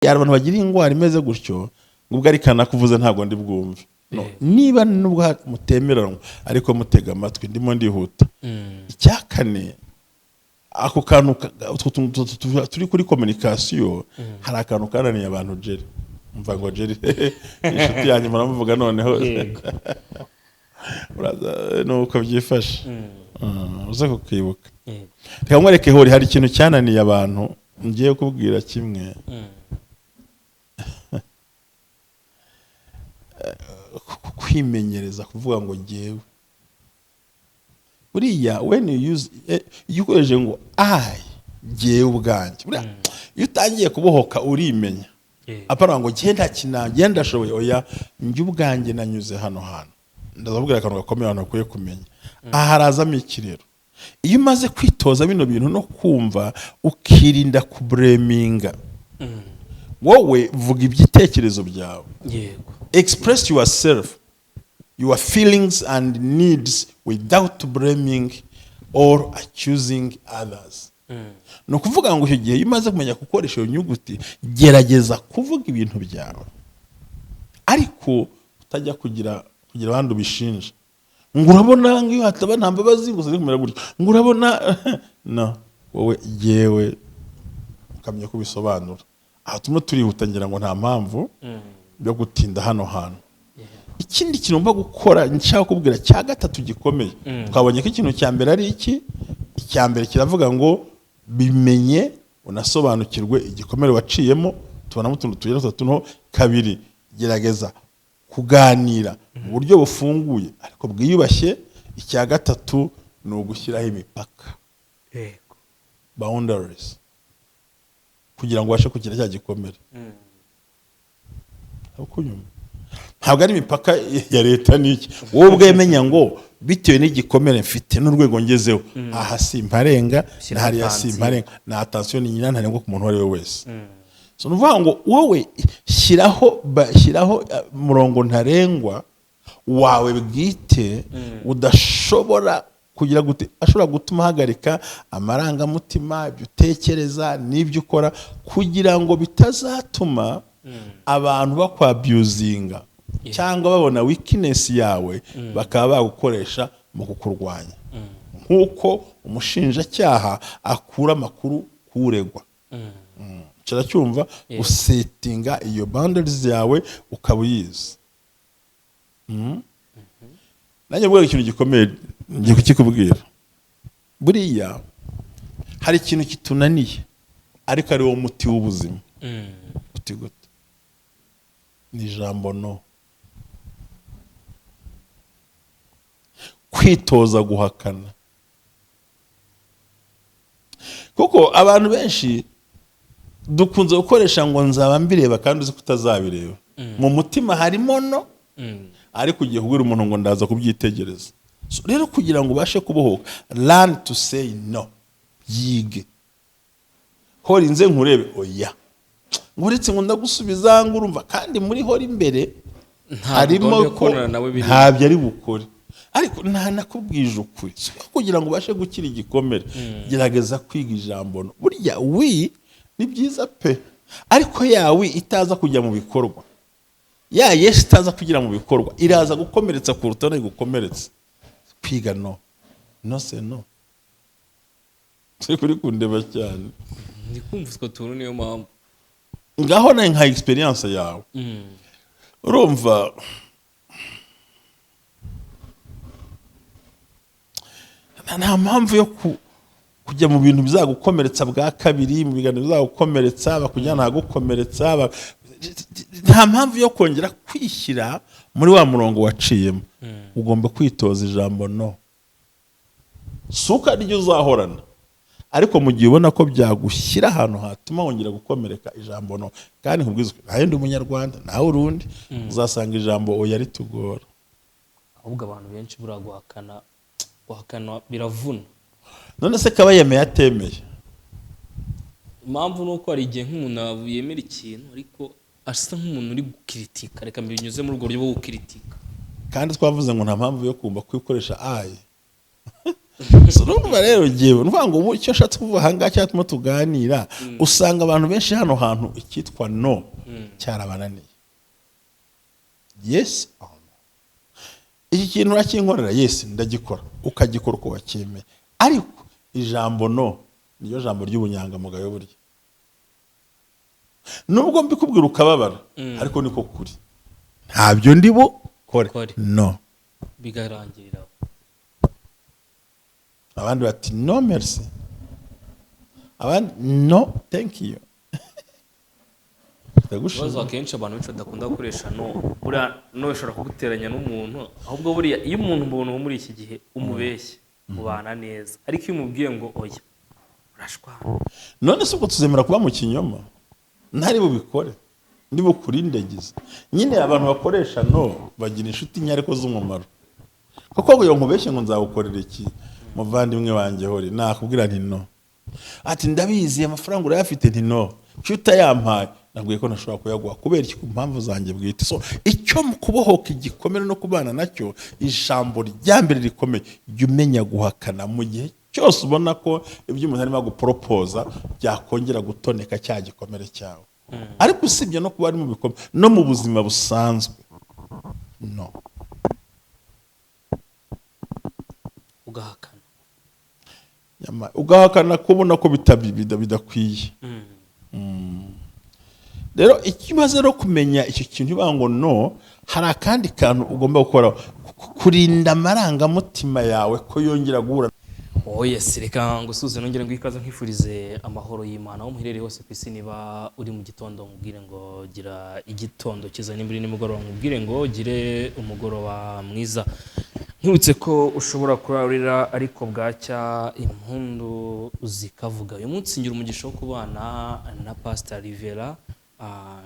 Hari abantu bagira indwara imeze gutyo, ngo ubwo ariko anakuvuze ntabwo ndi bwumve. No, niba nubwo mutemeranwa ariko mutega amatwi, ndimo ndihuta. Icya kane, ako kantu utwo tuntu turi kuri communication, hari akantu kananiye abantu. Jerry, mva ngo Jerry inshuti yanjye, muramuvuga noneho. Uraza nuko byifashe. Uze kukibuka. Reka nkwereke hori, hari ikintu cyananiye abantu ngiye kubwira kimwe. Kwimenyereza kuvuga ngo ngewe, buriya when you use, iyo ukoresheje ngo "I", ngewe ubwanjye, buriya iyo utangiye kubohoka urimenya. Apana ngo genda kina, genda ndashoboye, oya, njye ubwanjye nanyuze hano hantu, ndazabwira akantu gakomeye abantu bakwiye kumenya. Aha harazamo iki rero? Iyo umaze kwitoza bino bintu no kumva, ukirinda kublaminga, wowe vuga ibyitekerezo byawe, express yourself, your feelings and needs without blaming or accusing others. Ni ukuvuga ngo icyo gihe iyo umaze kumenya gukoresha iyo nyuguti, gerageza kuvuga ibintu byawe ariko utajya kugira abandi ubishinja, ngo urabona ngo iyo hataba nta mbabazi ngo kumera gutya, ngo urabona. No wowe yewe ukamenya ko ubisobanura. Aha turimo turihuta, ngira ngo nta mpamvu yo gutinda hano hantu. Ikindi kintu ugomba gukora nshaka kubwira cya gatatu gikomeye, twabonye ko ikintu cya mbere ari iki? Icya mbere kiravuga ngo bimenye unasobanukirwe igikomere waciyemo, tubonamo utuntu tugera dutatu. No kabiri, gerageza kuganira mu buryo bufunguye ariko bwiyubashye. Icya gatatu ni ugushyiraho imipaka, boundaries, kugira ngo ubashe kugira cya gikomere. Kunyuma ntabwo ari imipaka ya leta n'iki, wowe ubwe menya ngo bitewe n'igikomere mfite n'urwego ngezeho, aha simparenga, Shyiraho na hariya attention. simparenga, na attention ni nyina ntarengwa ku muntu uwo ari we wese. So ni ukuvuga ngo wowe shyiraho umurongo ntarengwa wawe bwite udashobora kugira gute, ashobora gutuma uhagarika amarangamutima, ibyo utekereza n'ibyo ukora, kugira ngo bitazatuma abantu bakwabusinga cyangwa babona weakness yawe, bakaba bagukoresha mu kukurwanya, nk'uko umushinjacyaha akura amakuru k'uregwa. Kiracyumva usettinga iyo boundaries yawe ukaba uyizi. Nanjye mbwira ikintu gikomeye ngiye kukikubwira. Buriya hari ikintu kitunaniye ariko ari wo muti w'ubuzima. Uti gute? Ni ijambo "no", kwitoza guhakana, kuko abantu benshi dukunze gukoresha ngo nzaba mbireba, kandi uzi ko utazabireba. Mu mutima harimo no, ariko ugiye kubwira umuntu ngo ndaza kubyitegereza. So, rero kugira ngo ubashe kubohoka, learn to say no. Yige hora inze nkurebe, oya, ngo uretse ngo ndagusubiza, ngo urumva, kandi muri hora imbere Nta harimo gahunda yo ko kubonana nawe birimo. ntabyo ari bukore, ariko nta nakubwije ukuri. So, kugira ngo ubashe gukira igikomere, gerageza kwiga ijambo "no". Burya "oui" ni byiza pe, ariko ya "oui" itaza kujya mu bikorwa, ya "yes" itaza kugira mu bikorwa, iraza gukomeretsa kuruta no igukomeretsa. Kwiga "no", no c'est no. Turi kuri kundeba cyane. Ndi kumva utwo tuntu, niyo mpamvu. Ngaho nawe nka experience yawe, urumva nta mpamvu yo kujya mu bintu bizagukomeretsa bwa kabiri, mu biganiro bizagukomeretsa, bakujyana ahagukomeretsa, nta mpamvu yo kongera kwishyira muri wa murongo waciyemo. Ugomba kwitoza ijambo "no". Si uko ariryo uzahorana, ariko mu gihe ubona ko byagushyira ahantu hatuma wongera gukomereka, ijambo "no". Kandi nkubwize ukuri, nawe ndi umunyarwanda, nawe urundi, uzasanga ijambo "oya" ritugora. Ahubwo abantu benshi buriya guhakana biravuna. None se kaba yemeye atemeye? Impamvu ni uko hari igihe nk'umuntu yemera ikintu ariko asa nk'umuntu uri gukiritika, reka mbinyuze muri ubwo buryo bwo gukiritika. Kandi twavuze ngo nta mpamvu yo kumva kwikoresha "I". So, urumva rero ngewe nuvuga ngo ubu icyo nshatse kuvuga aha ngaha cyatuma tuganira, usanga abantu benshi hano hantu icyitwa no cyarabananiye. Yes or no. Iki kintu urakinkorera? Yes, ndagikora. Ukagikora uko wacyemeye, ariko ijambo no niyo jambo ry'ubunyangamugayo. Burya nubwo mbikubwira ukababara, ariko niko kuri, ntabyo ndi bukore. Kore. No. Bigarangirira aho. Abandi bati "No merci", abandi "No thank you". Ikibazo, Ndagushimira. akenshi abantu benshi badakunda gukoresha no. Buriya no ishobora kuguteranya n'umuntu. Ahubwo buriya iyo umuntu umuntu wo muri iki gihe umubeshye, mubana neza, ariko iyo umubwiye ngo oya, urashwana. None se ubwo tuzemera kuba mu kinyoma? Ntari bubikore, ndi bukurindagize nyine. Abantu bakoresha no bagira inshuti nke ariko z'umumaro, kuko ngo nkubeshye ngo nzagukorera iki, muvandimwe wanjye, hori nakubwira nti no. Ati "Ndabizi, amafaranga urayafite." Nti "No, kuki utayampaye?" Nabwiye ko ntashobora kuyaguha. Kubera iki? Ku mpamvu zanjye bwite. So icyo mu kubohoka igikomere no kubana nacyo, ijambo rya mbere rikomeye, jya umenya guhakana mu gihe cyose ubona ko ibyo umuntu arimo guporopoza byakongera gutoneka cya gikomere cyawe. Ariko usibye no kuba ari mu bikomere, no mu buzima busanzwe, no. Ugahakana. Ugahakana kubona ko bidakwiye. Rero icyo umaze no kumenya icyo kintu uvuga ngo no, hari akandi kantu ugomba gukora, kurinda amarangamutima yawe ko yongera guhura. Oh yes, reka ngusuhuze, nongere ngo ikaze, nkwifurize amahoro y'Imana aho muherereye hose ku isi. Niba uri mu gitondo, nkubwire ngo gira igitondo cyiza. Nimba uri nimugoroba, nkubwire ngo gire umugoroba mwiza. Nkwibutse ko ushobora kurarira ariko bwacya impundu zikavuga. Uyu munsi ngira umugisha wo kubana na Pastor Rivera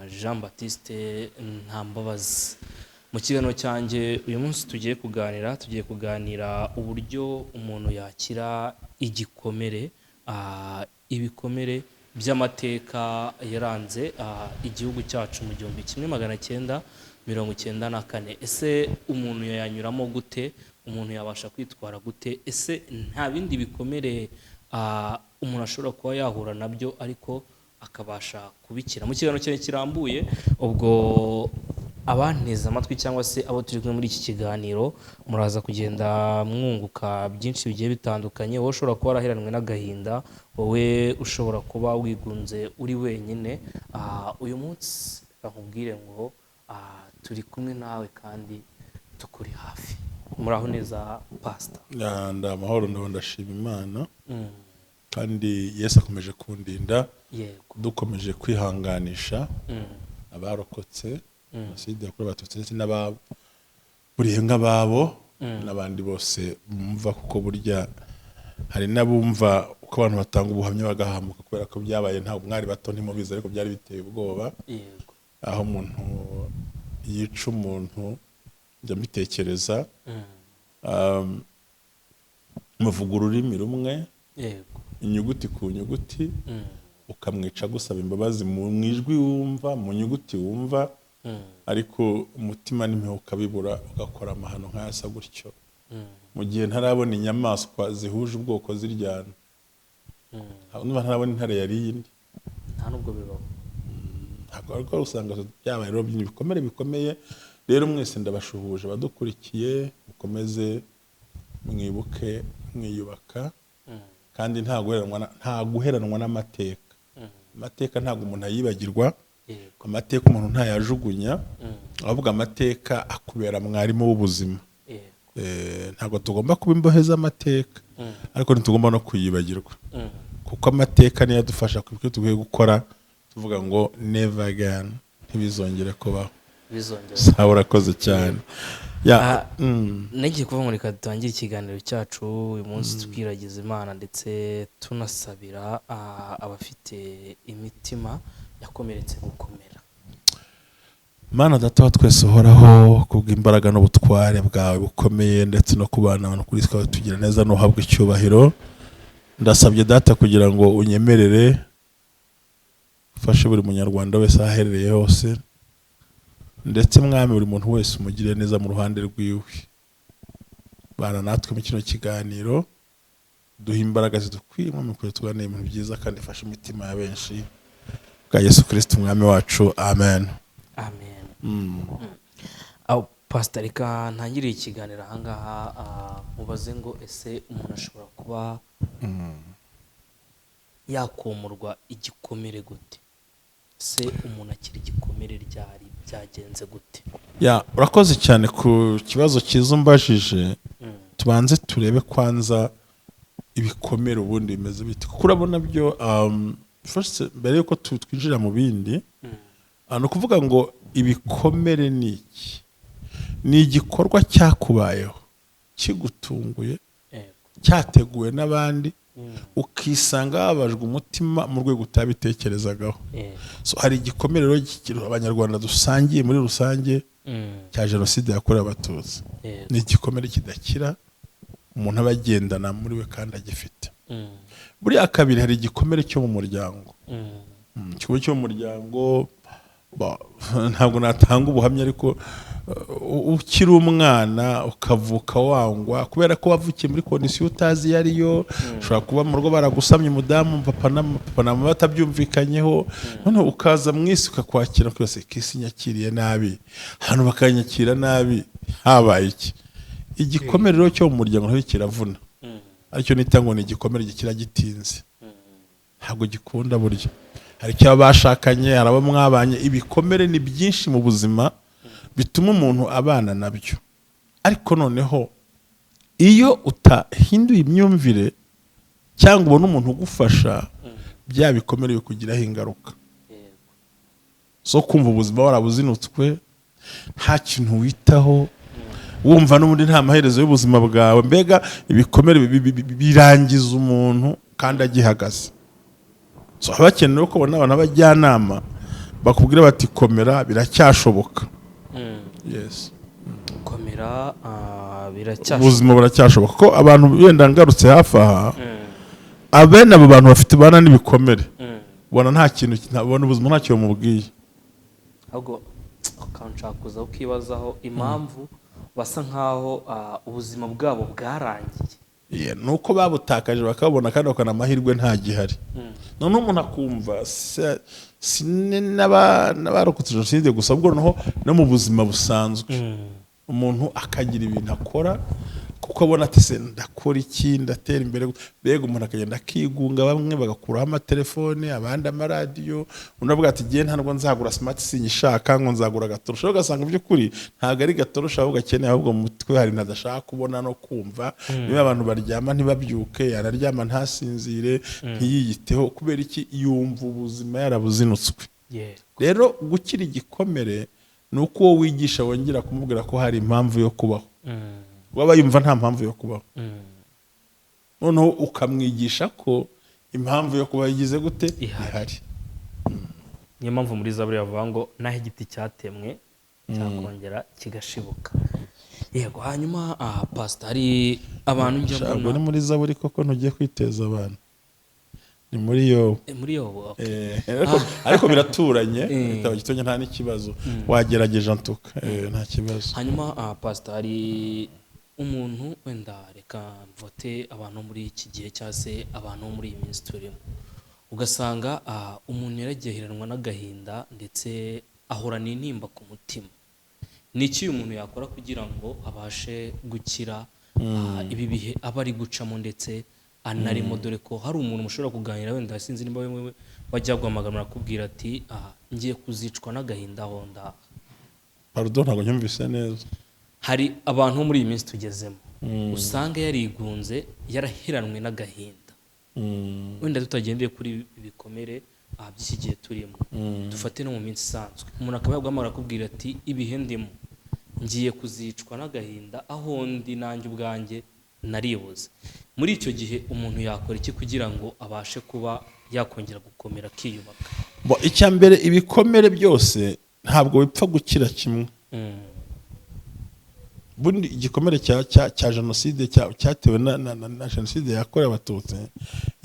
Jean Baptiste Ntambabazi. Mu kiganiro cyanjye uyu munsi tugiye kuganira uburyo umuntu yakira igikomere, ibikomere by'amateka yaranze igihugu cyacu mu 1994. Ese umuntu yanyuramo gute? Umuntu yabasha kwitwara gute? Ese nta bindi bikomere umuntu ashobora kuba yahura nabyo ariko akabasha kubikira? Mu kiganiro cyanjye kirambuye, ubwo abanteze amatwi cyangwa se abo turi kumwe muri iki kiganiro, muraza kugenda mwunguka byinshi bigiye bitandukanye. Wowe ushobora kuba waraheranwe n'agahinda, wowe ushobora kuba wigunze uri wenyine, uyu munsi reka nkubwire ngo turi kumwe nawe kandi tukuri hafi. Muraho neza, Pasita? Nda amahoro, ndabona, ndashima Imana kandi Yesu akomeje kundinda. Dukomeje kwihanganisha abarokotse Jenoside yakorewe Abatutsi ndetse n'ababuriye nk'ababo n'abandi bose bumva, kuko burya hari n'abumva uko abantu batanga ubuhamya bagahamuka, kubera ko byabaye, ntabwo mwari bato ntimubizi, ariko byari biteye ubwoba. Aho umuntu yica umuntu, njya mbitekereza, muvuga ururimi rumwe, inyuguti ku nyuguti, ukamwica gusaba imbabazi mu ijwi wumva, mu nyuguti wumva, ariko umutima n'impuhwe ukabibura, ugakora amahano nk'ayasa gutyo. Mu gihe ntarabona inyamaswa zihuje ubwoko ziryana, niba ntarabona intare yariye indi. Nta nubwo bibaho. Ntabwo ariko usanga byabaye rero ibikomere bikomeye. Rero mwese ndabashuhuje abadukurikiye, mukomeze mwibuke mwiyubaka, kandi nta guheranwa n'amateka. Amateka ntabwo umuntu ayibagirwa. Amateka umuntu ntayajugunya, ahubwo amateka akubera mwarimu w'ubuzima. Ntabwo tugomba kuba imbohe z'amateka, ariko ntitugomba no kuyibagirwa, kuko amateka niyo adufasha ku byo dukwiye gukora, tuvuga ngo "Never again", ntibizongere kubaho. Bizongera. Sawa, urakoze cyane ya. Nagiye kuvuga ngo reka dutangire ikiganiro cyacu uyu munsi twiragiza Imana ndetse tunasabira abafite imitima yakomeretse gukomera. Mana Data wa twese uhoraho, kubw'imbaraga n'ubutware bwawe bukomeye ndetse no kubana abantu kuri twawe tugira neza, n'uhabwa icyubahiro. Ndasabye Data kugira ngo unyemerere ufashe buri Munyarwanda wese aho aherereye hose, ndetse Mwami, buri muntu wese umugire neza mu ruhande rwiwe. Bana natwe mu kino kiganiro. Duha imbaraga zidukwiye, Mwami, kugira tuganire ibintu byiza kandi ifashe imitima ya benshi, bwa Yesu Kirisiti Umwami wacu, amen. Amen. Aho pasita, reka ntangiriye ikiganiro ahangaha, mubaze ngo ese umuntu ashobora kuba yakomorwa igikomere gute? Se umuntu akira igikomere ryari? Byagenze gute? Ya, urakoze cyane ku kibazo cyiza umbajije. Tubanze turebe kwanza ibikomere ubundi bimeze bite, kuko urabona byo first, mbere yuko twinjira mu bindi, ni ukuvuga ngo ibikomere ni iki? Ni igikorwa cyakubayeho kigutunguye, cyateguwe n'abandi, ukisanga wababajwe umutima mu rwego utabitekerezagaho. So hari igikomere rero Abanyarwanda dusangiye muri rusange cya Jenoside yakorewe Abatutsi. Ni igikomere kidakira, umuntu aba agendana muri we kandi agifite. Buriya kabiri, hari igikomere cyo mu muryango. Igikomere cyo mu muryango, ntabwo natanga ubuhamya, ariko ukiri umwana ukavuka wangwa kubera ko wavukiye muri condition utazi iyo ariyo. Ushobora kuba mu rugo baragusamye, umudamu, papa na mama batabyumvikanyeho, noneho ukaza mu isi ukakwakira kose, ko isi nyakiriye nabi, ahantu bakanyakira nabi, habaye iki? Igikomere rero cyo mu muryango nacyo kiravuna, aricyo nita ngo ni igikomere gikira gitinze, ntabwo gikunda. Burya hari icyo bashakanye, hari abo mwabanye. Ibikomere ni byinshi mu buzima bituma umuntu abana nabyo, ariko noneho iyo utahinduye imyumvire cyangwa ubona umuntu ugufasha, bya bikomere bikugiraho ingaruka zo kumva ubuzima warabuzinutswe, nta kintu witaho, wumva n'ubundi nta maherezo y'ubuzima bwawe. Mbega ibikomere birangiza umuntu kandi agihagaze. So haba hakenewe ko ubona abantu b'abajyanama bakubwira bati: "Komera, biracyashoboka." Yes. Komera, biracyashoboka. Ubuzima buracyashoboka, ko abantu wenda ngarutse hafi aha, abene abo bantu bafite bana n'ibikomere, ubona nta kintu, ubona ubuzima ntacyo bumubwiye. Ahubwo ukanshaka kuza ukibazaho impamvu basa nkaho ubuzima bwabo bwarangiye. Yeah, ni uko babutakaje bakabona kandi bakabona amahirwe ntagihari. Noneho umuntu akumva si n'abarokotse jenoside gusa, ahubwo noneho no mu buzima busanzwe umuntu akagira ibintu akora kuko abona ati: "Se ndakora iki? Ndatera imbere?" Mbega umuntu akagenda akigunga, bamwe bagakuraho amatelefone, abandi amaradiyo. Undi avuga ati: "Ngiye ntabwo nzagura smart, sinyishaka, ngo nzagura gatorosha." Ugasanga by'ukuri ntabwo ari gatorosha ahubwo akeneye, ahubwo mu mutwe hari ibintu adashaka kubona no kumva. Niba abantu baryama ntibabyuke, yararyama ntasinzire, ntiyiyiteho. Kubera iki? Yumva ubuzima yarabuzinutswe. Rero gukira igikomere ni uko uwo wigisha wongera kumubwira ko hari impamvu yo kubaho. Waba yumva nta mpamvu yo kubaho, noneho ukamwigisha ko impamvu yo kubaho igize gute? Ihari. Ihari. Niyo mpamvu muri Zaburi bavuga ngo naho igiti cyatemwe cyakongera kigashibuka. Yego, hanyuma pasita, hari abantu njya Ntabwo mbona. ni muri Zaburi koko, ntugiye kwiteza abantu, ni muri Yobu. Muri Yobu, okay. Ariko biraturanye. Igitabo gitonya, nta n'ikibazo, wagerageje antuka. Nta kibazo. Hanyuma pasita, hari umuntu wenda, reka mvote abantu muri iki gihe cyangwa se abantu bo muri iyi minsi turimo, ugasanga umuntu yaragiye aheranwa n'agahinda ndetse ahorana intimba ku mutima. Ni iki uyu muntu yakora kugira ngo abashe gukira ibi bihe aba ari gucamo ndetse anarimo? Dore ko hari umuntu mushobora kuganira, wenda sinzi niba wewe wajya guhamagara arakubwira ati: "Ngiye kuzicwa n'agahinda aho ndaha." Pardon, ntabwo nyumvise neza. Hari abantu bo muri iyi minsi tugezemo usanga yarigunze, yaraheranwe n'agahinda. Wenda tutagendeye kuri ibi bikomere by'iki gihe turimo, dufate no mu minsi isanzwe, umuntu akaba yaguhamagara akubwira ati: "Ibihe ndimo, ngiye kuzicwa n'agahinda aho ndi, nanjye ubwanjye naribuze." Muri icyo gihe umuntu yakora iki kugira ngo abashe kuba yakongera gukomera, akiyubaka? Bo, icya mbere, ibikomere byose ntabwo bipfa gukira kimwe. Bundi igikomere cya jenoside cyatewe na jenoside yakorewe Abatutsi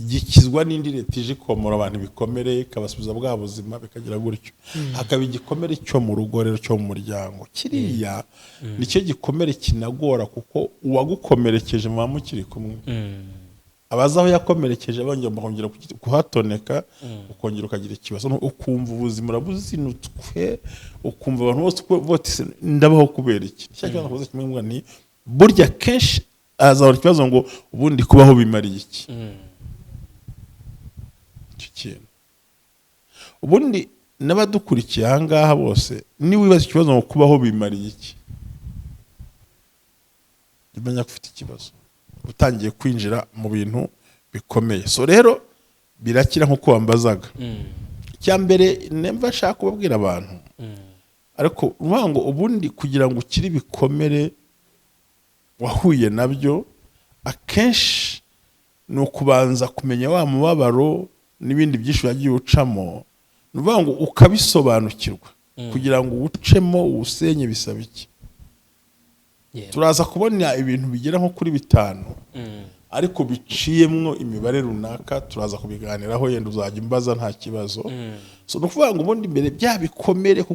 gikizwa n'indi leta ije ikomora abantu ibikomere, ikabasubiza bwa buzima, bikagira gutyo. Hakaba igikomere cyo mu rugo rero, cyo mu muryango. Kiriya nicyo gikomere kinagora, kuko uwagukomerekeje muba mukiri kumwe. Abazi aho yakomerekeje bongera bakongera kuhatoneka, ukongera ukagira ikibazo, ukumva ubuzima urabuzinutswe, ukumva abantu bose bose ndabaho kubera iki? Cya kibazo nakubaza kimwe, ngo ni burya kenshi hazahora ikibazo ngo ubundi kubaho bimariye iki? Icyo kintu ubundi n'abadukurikiye aha ngaha bose, niba wibaza ikibazo ngo kubaho bimariye iki, jya umenya ko ufite ikibazo, utangiye kwinjira mu bintu bikomeye. So rero birakira nk'uko wambazaga. Icya mbere nemba nshaka kubabwira abantu, ariko uvuga ngo ubundi kugira ngo ukire ibikomere wahuye nabyo, akenshi ni ukubanza kumenya wa mubabaro n'ibindi byinshi wagiye ucamo. Ni ukuvuga ngo ukabisobanukirwa, kugira ngo uwucemo uwusenye bisaba iki? Turaza kubona ibintu bigera nko kuri bitanu, ariko biciyemwo imibare runaka, turaza kubiganiraho. Yenda uzajya umbaza, nta kibazo. So ni ukuvuga ngo ubundi mbere bya bikomere kuko